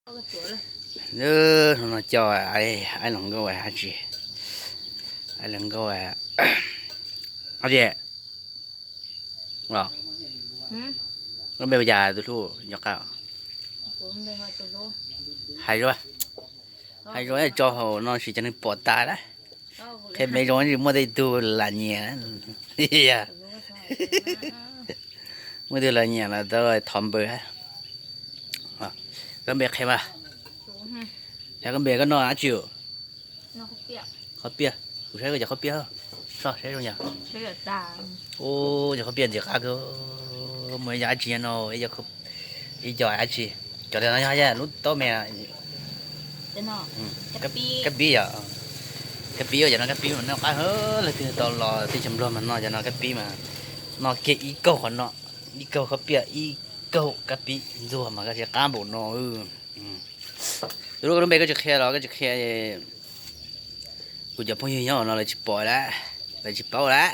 Hnub no coj aib los nkauj dab tsi? Aib los nkauj dab tsi? Koj npe hu cas tus hlub nco qab? Hais zoo, hais zoo tso hauv no sis cov neeg pom tas lawm. Qhia me zoo tsis muaj tej tug lam nyiam. Muaj tug lam nyiam los tau thov npawb. Koj npe qhia mas. Yog koj npe koj noj dab tsi? Qhob piaj, kuv saib koj cov qhob piaj, saib zoo yog. Ub, cov qhob piaj ntxim qab kawg. Muaj ib co dab tsi no, ib co dab tsi, cov no yog lub taub me. Kab pib yom. Kab pib, cov no kab pib mas noj qab, leej twg tau los teb chaws Nplog mas noj cov no kab pib mas. Noj kiag ib kaug qhov no, ib kaug qhob piaj ib kaug kab pib ntxuag mas koj tsis qab npaum no. Tus hlub, koj lub npe koj tsis qhia los koj tsis qhia, kuv cov phooj ywg nyob no lawv tsis pom lawm, lawv tsis paub lawm.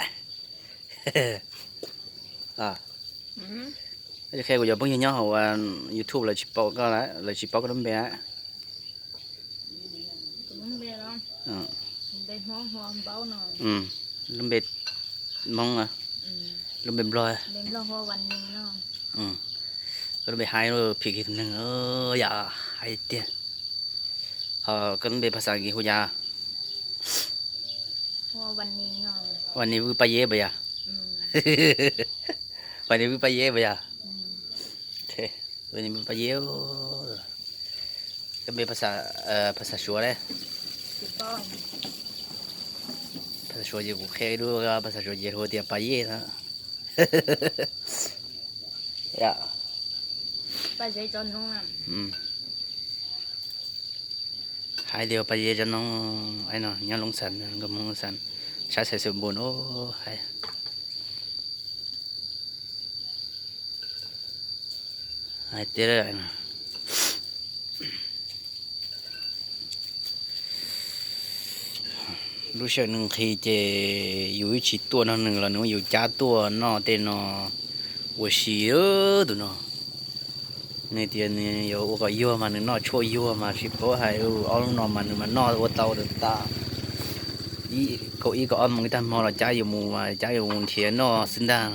Koj tsis qhia kuv cov phooj ywg nyob hauv YouTube lawv tsis paub koj lawm, lawv tsis paub koj lub npe lawm. Lub npe Hmoob, lub npe Nplog. Koj lub npe hais phim kiag tus neeg yom, hais tiag. Ho koj lub npe phas xas Askiv hu cas? Vas Nis Vwj Paj Yeb puas yog? Vas Nis Vwj Paj Yeb puas yog? Vas Nis Vwj Paj Yeb. Koj npe phas xas Suav ne? Phas xas Suav ces kuv qhia ib lub phas xas Suav ces hu tias Paj Yeb na. Hais tias Paj Yeb tsob noob no nyob Loob Xas, nkauj Hmoob Loob Xas, sab Xais Xus Npus no hais. Hais tias lub sij hawm nws nqhis ces yus ib tsis tuaj nrog nws los nws muab yus cab tuaj noj tej no ua si. Tus no nws tias nws yuav ua kom yuag mas nws noj tshuaj yuag mas tsis paub hais, ob lub no mas nws mas noj ua tau tas. Kaum ib kaum ob moos ib tag hmo los cab yus mus mas cab yus mus nrhiav noj xwb ntag.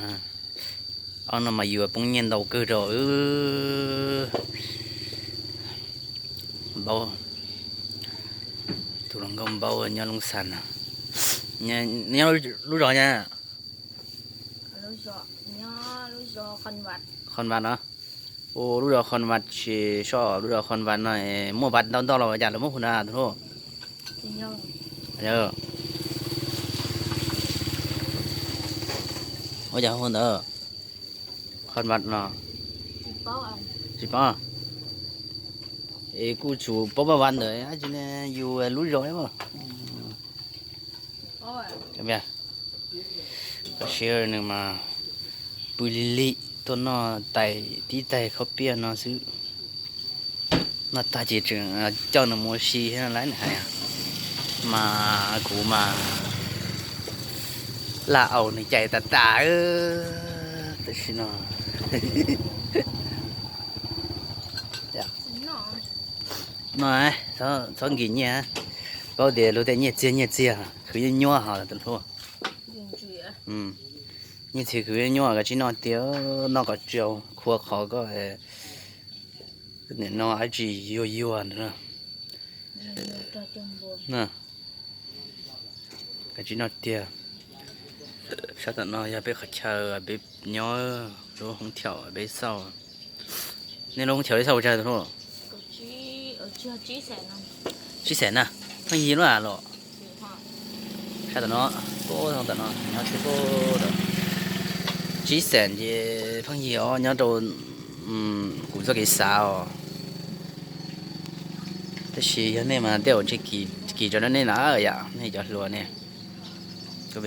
Ob no mas yus poob nyiaj ntau kawg rau. Npaub, tus hluas nkauj Npaub nyob Loob Xas no. Nyob lub zos na? Qhon Vas no. Ua lub zos Qhon Vas tsis soj, lub zos Qhon Vas no muaj Vas ntau ntau los cas lawv muab hu na tus hlub? Ua cas hu ntawd? Qhon Vas no. Tsis paub. Es kuj tsum paub Vas ntawd dab tsi ne, yus lub zos. Koj siv nws mas pw lig lig tuaj noj tais tib tais khaub piaj no xwb. Noj tag ces tseem coj nws mus ua si thiab lawm nws hais. Mas kuv mas laj au nws cais tas tas tam sim no. No, txhob nkim nyiaj, paub tias luag tej nyiaj txiag nyiaj txiag khwv nyuaj nyuaj hos tus hlub. Nyiaj txiag khwv nyuaj nyuaj koj tsis noj tiag, noj kom tsis khua qhov koj. Nim no dab tsi yuag yuag ntawd. Koj tsis noj tiag. Sab tom no yog peb qhov chaw peb nyob, lub hoob thiaum peb xauj. Nej lub hoob thiaum peb xauj ua tsawg tus hlub? Tsib xees na, pheej yig lub a los. Sab tom no, tom no nyob tsib xees ces pheej yig os, nyob rau kuv txoj kev xav os. Tab sis yog nej mas tej zaum ntshe kis tso rau nej na yom, nej cov hluas ne. Peb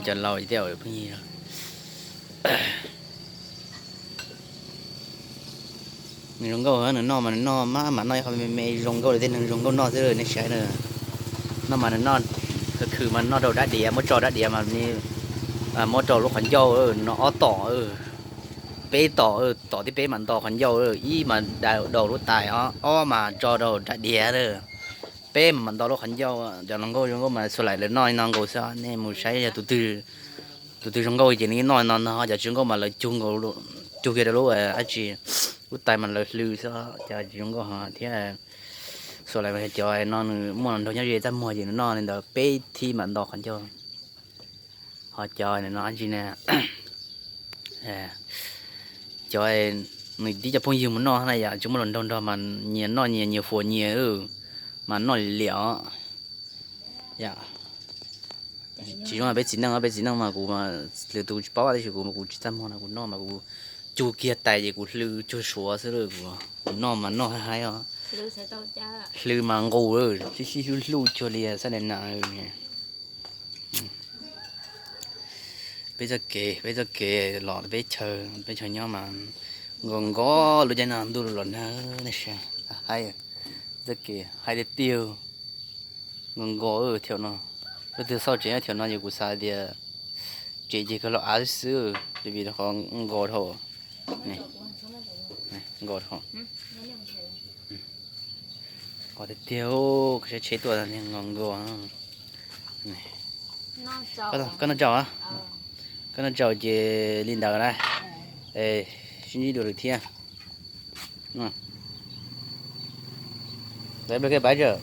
cov laus tej zaum pheej yig. Nws zoo nkauj, nws noj mas nws noj maj mam noj ib qho me me zoo nkauj li tej neeg zoo nkauj noj xwb nej saib na. Noj mas nws noj khwv khwv mas noj rau dab diav, muab tso dab diav mas muab rau lub qhov ncauj no ob tom. peb tom, tom tib peb mas nto qhov ncauj, ib mas daus lub tais, ob mas tso rau nram diav lawm. Peb mas mam nto lub qhov ncauj. Cov hluas nkauj zoo nkauj mas xuas laim lawv noj li no nkaus xwb, nej mus saib yog tus twg zoo nkauj ces nws noj li no no, cov tsis zoo nkauj mas lawv cug nkaus, cug kiag rau lub dab tsi, lub tais mas lawv hlw xwb, cov tsis zoo nkauj thiab. Xuas laim mas cov no nws muaj hluas nraug nyob ze txaj muag ces nws noj li ntawd peb thib mam nto qhov ncauj. Ho cov no dab tsi ne, cov nws tib cov phooj ywg mus noj na yom, tsis muaj hluas nraug nrog mas nyias noj nyias, nyias fuas nyias, mas noj liam liam os. Tsis zoo peb txiv neej, peb txiv neej mas kuv, lwm tus tsis paub tab sis kuv, kuv tsis txaj muag no kuv noj mas kuv cug kiag tais ces kuv hlw cug suav xwb, kuv noj mas noj haib haib os. Hlw mas nqus, sib sib hlub hlub cuag li xab li na. Peb txoj kev, peb txoj kev los peb chaw, peb chaw nyob mas nkaus nkaus lub caij no ntuj los nag, nej saib, haib, txoj kev haib tiag tiag, nkaus nkaus thiab no. Leej twg xauj tsev nyob thiab no ces kuv xav tias tsev ces kawg los av xwb xwb, vim rau qhov nkaus dhau, nkaus dhau. Qos tiag tiag, saib tsheb tuaj nkaus nkaus. Koj noj tsaug, koj noj tsaug ces li ntawd na. Sib ntsib dua lwm thiab. Ib pliag kiag pab tawm.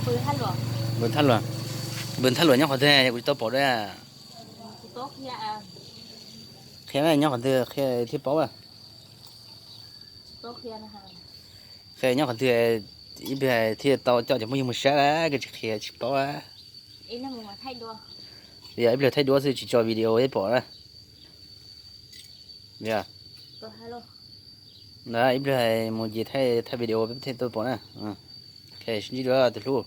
Npws thaj luam, npws thaj luam nyob qhov twg kuv tsis tau pom dab. Qhia nyob qhov twg qhia thiaj paub. Qhia nyob qhov twg, ib pliag thiaj tau coj cov phooj ywg mus saib, koj tsis qhia tsis paub. Yog ib pliag thaij duab xwb tsis tso video thiaj pom na. Ib pliag mus ces thaij, thaij video peb thiaj tuaj pom na. Sib ntsib dua tus hlub.